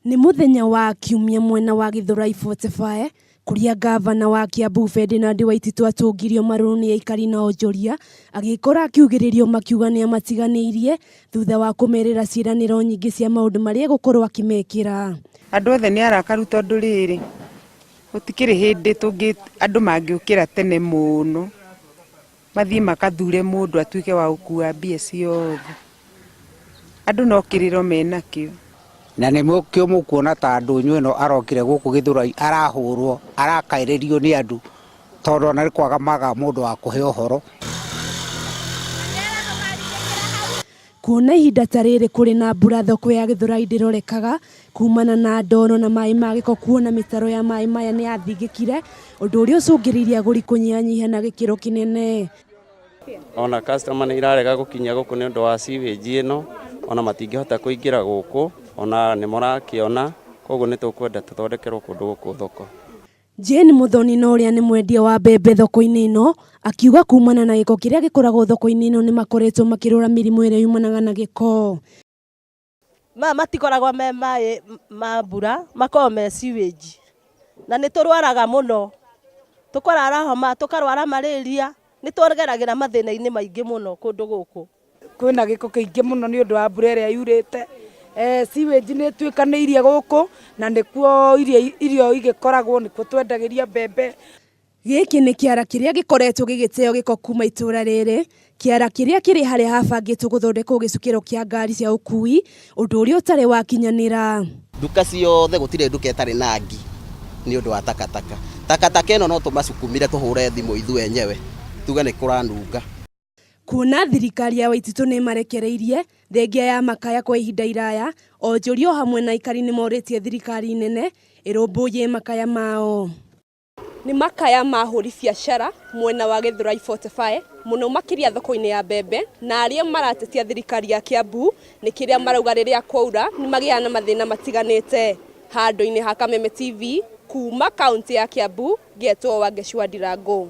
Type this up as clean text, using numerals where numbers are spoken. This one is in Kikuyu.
Nĩ mũthenya wa Kiumia mwena wa Githurai 45 kũrĩa ngavana wa Kiambu Ferdinand Waititu atũngirio marũrũ nĩ aikari na onjoria agĩkora akiugĩrĩrio makiuga nĩ amatiganĩirie thutha wa kũmerĩra ciĩranĩro nyingĩ cia maũndũ marĩa egũkorwo akĩmekĩra. Andũ othe nĩ arakaru tondũ rĩrĩ, gũtikĩrĩ hĩndĩ tũngĩ andũ mangĩũkĩra tene mũno, mathiĩ makathure mũndũ atuĩke wa gũkua mbia ciothe. Andũ no kĩrĩro menakĩo. Na nĩkĩo mũkuona ta ndũnyũ ĩno arokire gũkũ Gĩthũrai arahũrwo, arakaĩrĩrio nĩ andũ tondũ ona nĩ kwaga magaga mũndũ wa kũhe ũhoro. Kuona ihinda ta rĩrĩ kũrĩ na mbura thoko ya Gĩthũrai ndĩrorekaga kumana na ndoro na maĩ ma gĩko kuona mĩtaro ya maĩ maya nĩ yathingĩkire ũndũ ũrĩa ũcũngĩrĩirie agũri kũnyihanyihia na gĩkĩro kĩnene. Ona customer nĩ irarega gũkinya gũkũ nĩ ũndũ wa sewage ĩno, ona matingĩhota kũingĩra gũkũ, ona nĩ mũrakĩona, koguo nĩ tũkwenda tũthondekerwo kũndũ gũkũ thoko. Jane Muthoni na ũrĩa nĩ mwendia wa mbembe thoko-inĩ ĩno akiuga kumana na gĩko kĩrĩa gĩkoragwo thoko-inĩ ĩno nĩ makoretwo makĩrwara mĩrimũ ĩrĩa yumanaga na gĩko. Maya matikoragwo me maĩ ma mbura, makoragwo me sewage. Na nĩ tũrwaraga mũno, tũkarwara homa, tũkarwara malaria, nĩ tũgeragĩra mathĩna-inĩ maingĩ mũno kũndũ gũkũ. Kwĩna gĩko kĩingĩ mũno nĩ ũndũ wa mbura ĩrĩa yurĩte, sewage nĩ ĩtuĩkanĩirie gũkũ na nĩkuo irio igĩkoragwo, nĩkuo twendagĩria mbembe. Gĩkĩ nĩ kĩara kĩrĩa gĩkoretwo gĩgĩteo gĩko kuma itũra rĩrĩ, kĩara kĩrĩa kĩrĩ harĩa habangĩtwo gũthondekwo gĩcukĩro kĩa ngari cia ũkui, ũndũ ũrĩa ũtarĩ wakinyanĩra. Nduka ciothe gũtirĩ nduka ĩtarĩ na ngi nĩ ũndũ wa takataka. Takataka ĩno no tũmacukumire tũhũre thimũ ithuĩ enyewe tuge nĩ kũranunga. Kuona thirikari ya Waititu nĩ ĩmarekereirie thengia ya makaya kwa ihinda iraya, onjoria o hamwe na aikari nĩ morĩtie thirikari nene ĩrũmbũiye makaya mao. Nĩ makaya ma ahũri biacara mwena wa Githurai 45 mũno makĩria thoko-inĩ ya mbembe na arĩa maratetia thirikari ya Kiambu nĩ kĩrĩa marauga rĩrĩa kwaura nĩ magĩaga na mathĩna matiganĩte. Handũ-inĩ ha Kameme TV kuma kaunti ya Kiambu ngetwo Wangeci wa Ndirango.